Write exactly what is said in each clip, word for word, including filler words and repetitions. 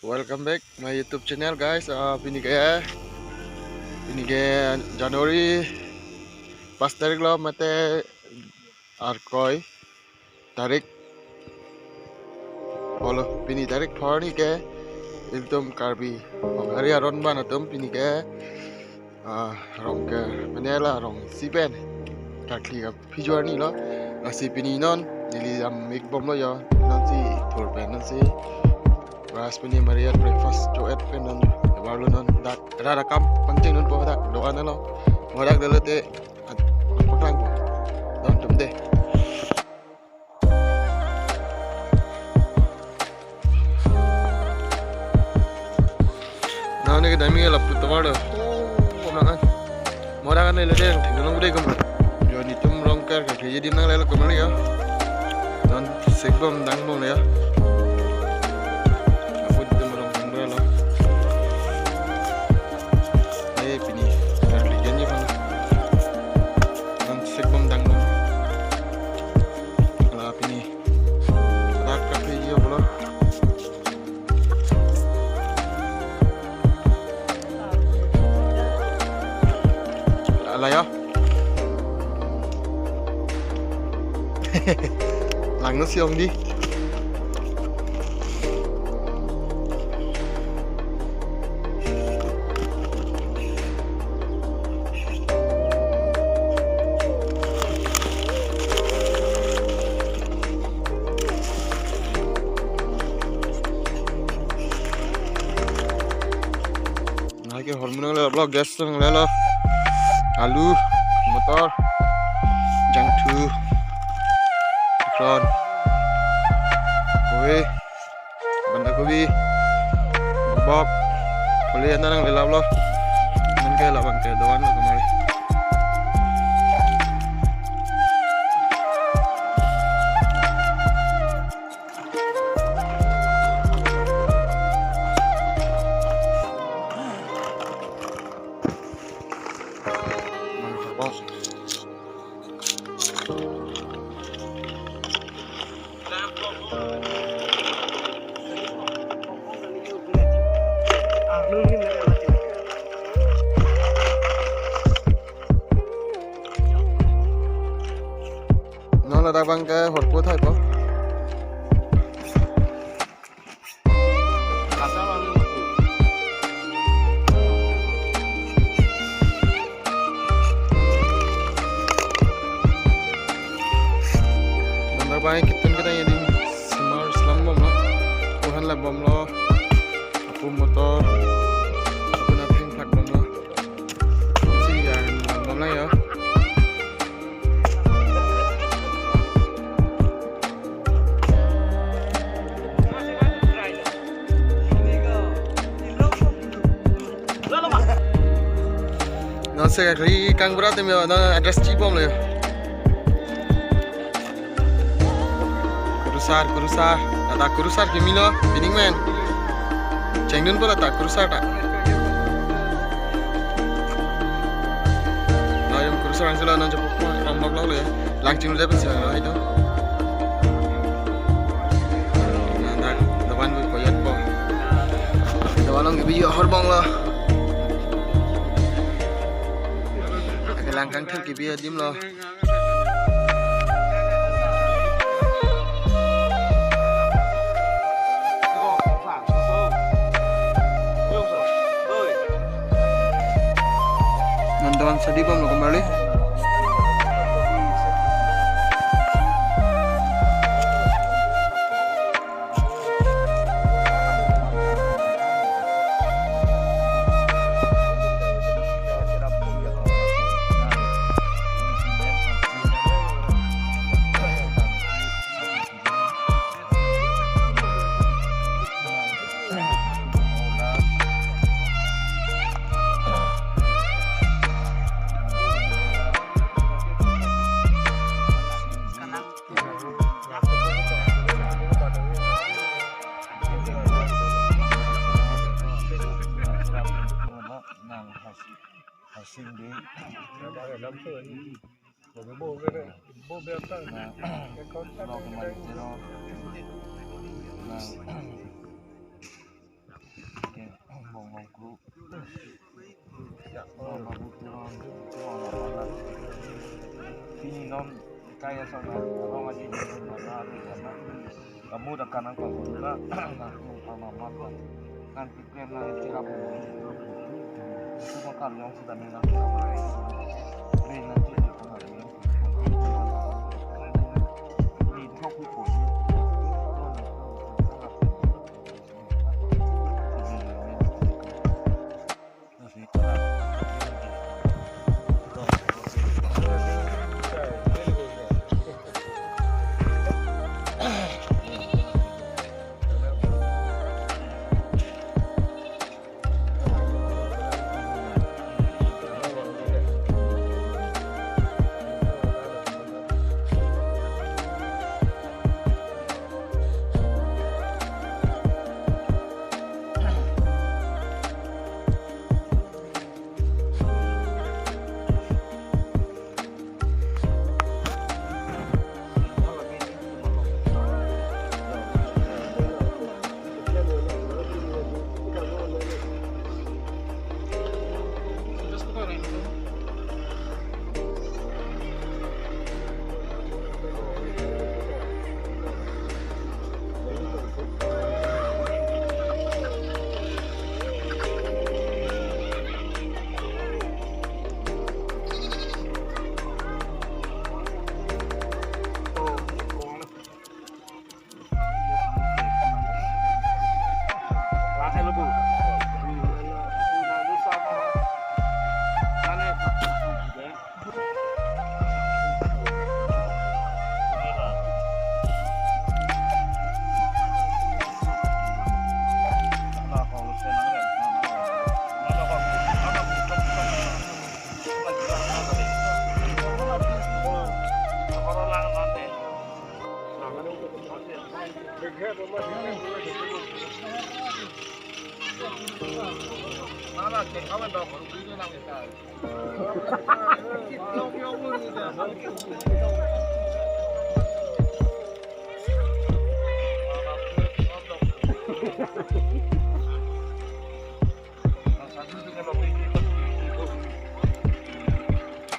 Welcome back my YouTube channel, guys. Ah, pini ke, pini ke January pas tarik lo, mate arkoi tarik. Olo, pini tarik pharo arni ke ilitum Karbi Honghari aron abang atum pini ke, ah, Rongker mane la Rongsi pen karkli kaphi arni lo. Lasi pini non neli jam ik bomlo jo. Nonsi thur pen nonsi brush pen, mari breakfast cho-et pen non. Baru non dak rat akam pangcheng non po dak doan lo. Mo dak dolo te at paklangpo. Don tum de. Nang ne kedam ke lapu tomar do. Pom nang an. Mo dak an le de, thik nang de kum. Jo nelitum Rongker ke jadi nang le kum ya. Nang sek bom dang bom ya. Apo nelitum Rongker lo. Eh, pini. Karkli jen ji bang. Nang sek bom dang bom. Ala pini. Dak kaphi ji aplo. Ala yo. Langno si ong di. Nang ke hormu nang le lo, gas nang le lo. Alu, motor, jangthu, kron, koi, banda kobi, bok, koli anta nang le lo. Nang ke labang ke doan lo kemari. Non ladak abang ke horpo thai po. Ladak abang kitun kita jadi semar selam bomlo. Tuhan lah bomlo. Apo motor. Apo natheng plak bomlo. Si ya, bom lang ya. Non si kali kang berat ya, non address chibom le. Kurusar, kurusar. Tata kurusar kimi lo, pining men. Chengdun po tata kurusar ta. Nang kurusar ang sila nang japo pa, pam lok lok le. Lang ching le pensi lo itu. Nang dak doan bu koyat po. Doan along gibi yo horbong lo. Ake lang kangthir gibi adim lo. Non doan sadi bomlo kembali. Nongkrok. Ya, oh, babu turun, turun, turun. Pini non kaya sana, orang aja di mana, di mana. Kamu dah kanan kau guna, nah, kamu kamu makan. Nanti kau yang nanti rabu. Itu makan yang sudah menang. Beli nanti di tengah hari. Beli kau kupon.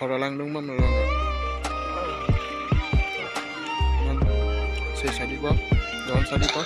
Hor alang dong bam lo. Nang se sadi ko, don sadi ko.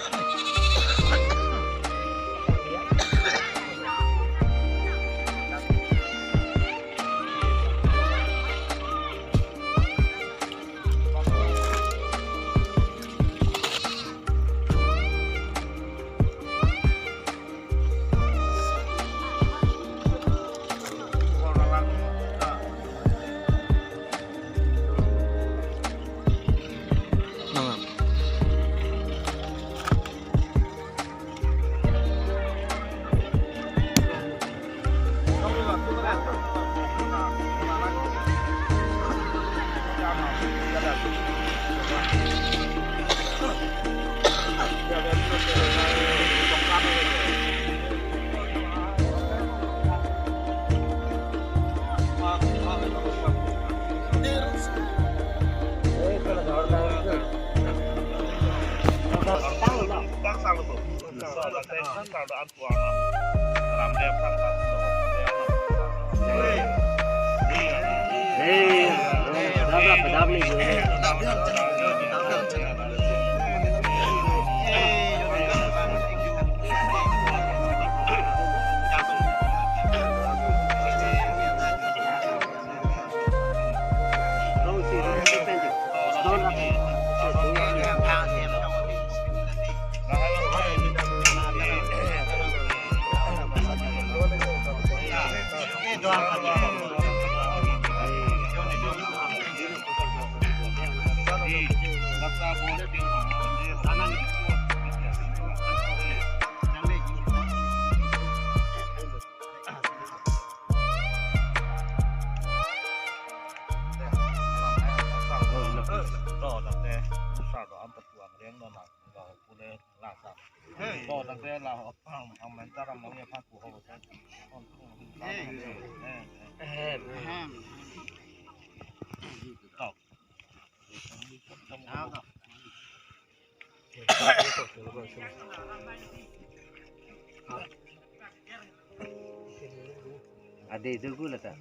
Ade itu gula ta.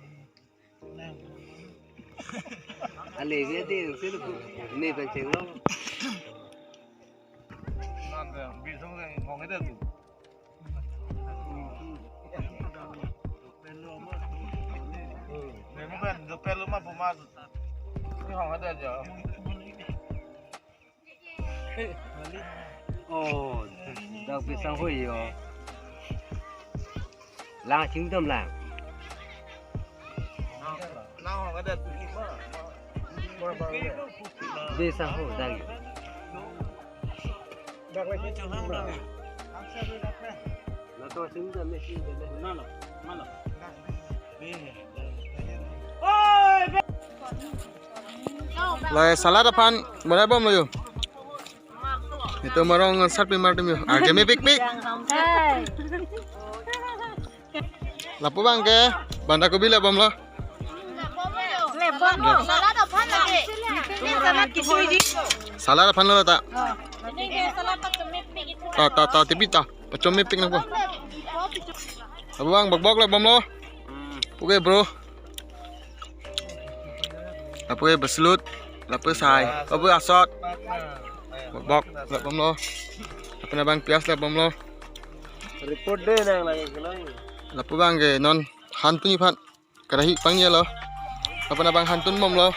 Ale ge ade itu ku. Ne pen chenglo. Nan de, bisong de ngong ede tu. Ne mo kan, do pelu ma puma. Ni ngong ede aja. Oh, dak bisang hui yo. Lang chingdam lang. Lang ho kada tu ma. Bisang hui dak yo. Dak lagi chingdam lang. Na to chingdam ni chingdam. Mana? Mana? Lai salad aphan bonai bomlo yo. Itum arong sarpi mar atum yo. Arje mepik pik. Hai. Lapu abang ke banda kobi le bomlo. Le bomlo. Salad aphan lagi. Ini salad kisui di. Salad aphan lo ta. Oh. Ini ke salad pakai mepik itu. Ta ta ta tipi ta. Pachom mepik nangpo. Lapu abang bok bok le bomlo. Oke bro. Lapu ke beselut, lapu sai, lapu asot. Bok, bok, le bomlo. Lapen abang pias le bomlo. Report de nang lagi kelai. Lapu abang ke non han pini aphan. Karahi pangya lo. Lapen abang hantun bomlo.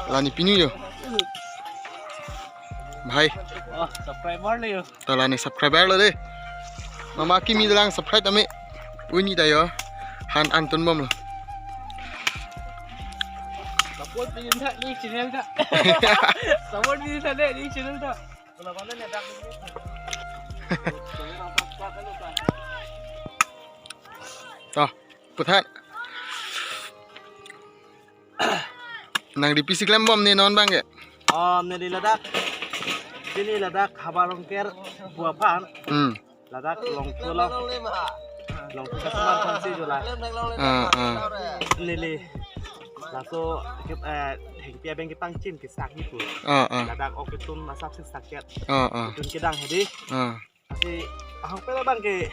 Lani pini yo. Bhai. Oh, subscriber le yo. Ta lani subscriber lo de. Mama kimi dalang subscribe tame. Uni ta yo. Han hantun bomlo. Support din tha ni channel ta. Support din tha ni channel ta. Ta, puthan. Nang di pisi klem bom ni non abang ke. Om neli ladak. Pini ladak havar Rongker pu aphan. Hmm. Ladak Longthu lo. Longthu customer aphan si jula. Ah, ah. Neli laso ke, eh, thengpi abeng kepangchim kesak gitu. Ah, ah. Ladak ok ketun asap si saket. Ah, ah. Ketun kedang hedi. Ah. Lasi ahok pela abang ke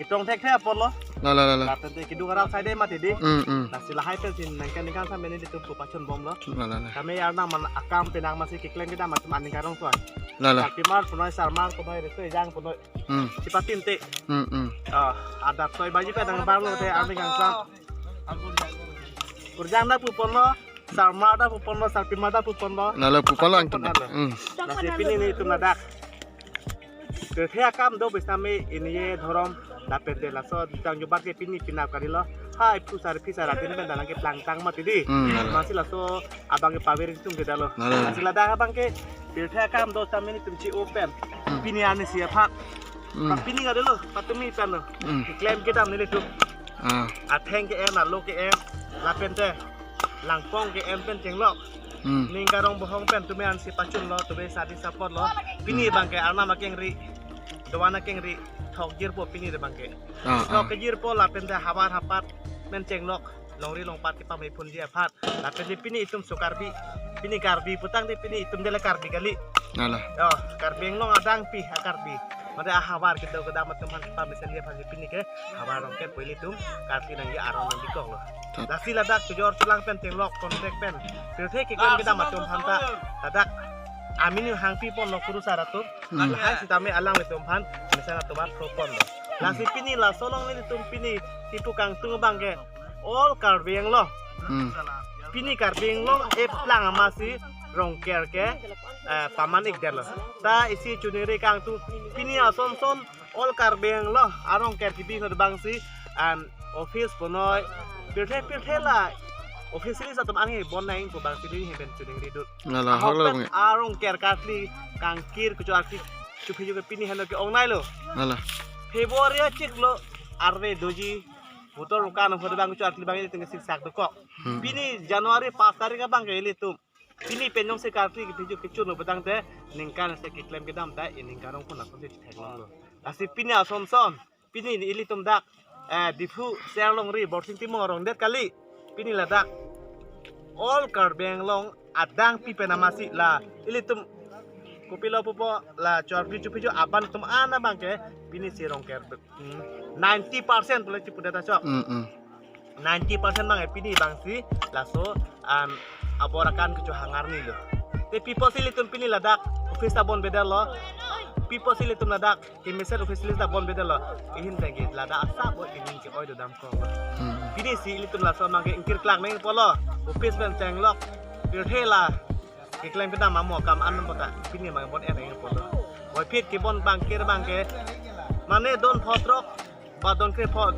ketong thekthe apotlo. La, la, la, la. Lapen te keduk arat side mati di. Hmm, hmm. Lasi lahai pen si ningkan ningkan sampai nelitum pupachun bomlo. La, la, la. Kami arnam man akam penang masi keklem kedam atum aning karong tuan. La, la. Sarpimar punoi sarmar punoi reso ejang punoi. Hmm. Sipatin te. Hmm, hmm. Ah, adap soi baji pen nang bang lo te aning kangsam. Urjang da pu ponlo, sarmar da pu ponlo, sarpimar da pu ponlo. La, la, pu ponlo angtum. Ponlo. Hmm. Lasi pini nelitum ladak. Kethe akam do bisnami iniye dhorom lapen te laso tang jubat ke pini pinap karilo. Hai phu sar phi sar atin pen dalang ke plangtang mati di. Hmm, la, la. Masi laso abang ke pavir itum ke dalo. La, la. Lasi ladak abang ke kethe akam do sami nelitum chi open. Hmm. Pini ani si aphan. Hmm. Pini kadelo patumi pen lo. Hmm. Keklem kedam nelitum. Ah. Atheng ke-en, alo ke-en, lapen te langpong ke-en pen chenglok. Hmm. Ning karong bohong pen tumi ansi pachun lo, tumi sadi support lo. Pini Hmm. abang ke arnam akengri, doan akengri, thok jirpo pini de abang ke. Ah, Thok ah. ke jirpo lapen te havar hapat pen chenglok, longri longpat kepamai phunji aphan. Lapen te pini itum so Karbi, pini Karbi putang te pini itum dele Karbi kali. Alah. Yo, Karbi Anglong adang pi ha Karbi. Mate ahavar kedo kedam atum aphan kepamai sali aphan pini ke havar Rongker pu ilitum Karbi nangji arong nangji kok lo. Tat. Lasi ladak kejor chulang pen chenglok contact pen. Pirthe keklem kedam atum aphan ta ladak amin hangpi ponlo kurusar atum. Hmm. Lahai sitame alanglitum aphan mesen atum aphan pro ponlo. Lasi pini laso along nelitum pini kipu kangtung abang ke all Karbi Anglong. Hmm. Pini Karbi Anglong eplang amatsi Rongker ke, eh, paman-ik detlo. Ta isi chuningri kangtung pini ason son all Karbi Anglong arongker kebi hot abang si an office punoi pirthe pirthe la office si atum angi bon nang pu abang si neli pen chuningri dut. Alah, ahok hok lo pen bang. Arongker karkli kangkir kecho arki chuphi chuke pini henlo ke-ong nai lo. Alah. February achiklo arve doji motor rukan hot abang kecho arki abang ilitum ke siksak dokok. Hmm. Pini January pas tarik abang ke ilitum. Pini pen jongsi karkli kephi chu kechun lo petang te ningkan se keklem kedam ta ining karong pun langsung si theklong lo. Lasi pini ason son, pini ilitum dak, eh, Diphu Ser longri Borsing Timung arong det kali. Pini ladak all Karbi Anglong adang pi pen amatsi la ilitum Kopilo pupo la chorpi chupi chu aban atum an abang ke pini si Rongker, hmm, ninety percent pule chipudet ta chok. Mm, mm. Ninety percent abang ke pini abang si laso an abor akan kecho hangar ni lo. Te pi apotsi ilitum pini ladak office ta bon bedetlo. Pi apotsi ilitum ladak kemesen office ta bon bedetlo. Ihin tengke ladak asap o ihin ke-oi dodam ko. Mm. Pini si ilitum laso abang ke ingkir klak nangpo lo. Office pen chenglok. Pirthe la keklem kedam amo akam an pu ta pini abang bon en nangpo lo. Boiphit kebon abang kir abang ke mane don pho throk ba don kre pho,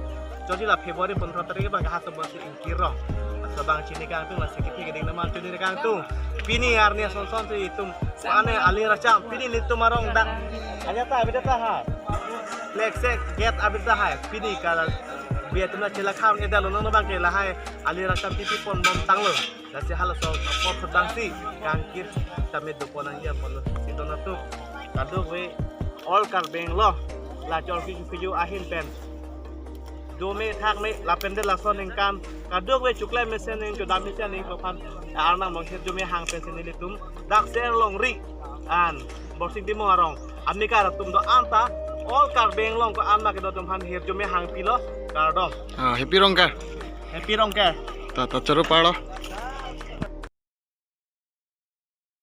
jodi la February pon throk tarik abang ke ha so bon si ingkir rong. Laso abang chini kangtung, la security keding nama chini kangtung. Pini arni ason son si itum ane ali racham, pini ilitum arong dak. Aja ta abida ta ha. Flag se gate abida ha. Pini kala bi atum la chela kham edalo non abang ke lahai ali racham tipi pon bom tanglo. Lasi halaso apor khudang si kangkir kami dopon nangji apon lo. Ilitum atum kadokave all Karbi Anglong la chorpi chupi chu ahin pen dome thakme lapen de laso aningkan kadokave choklem mesen ning, chodam mesen ning aphan Arnam along hirjume hang pensi nelitum dak Ser Longri an Borsing Timung arong amekar atum do-an ta all Karbi Anglong ko-an ma kedo atum aphan hirjume hang pilo, kardom. Ah, happy Rongker. Happy Rongker. Ta ta choro parlo.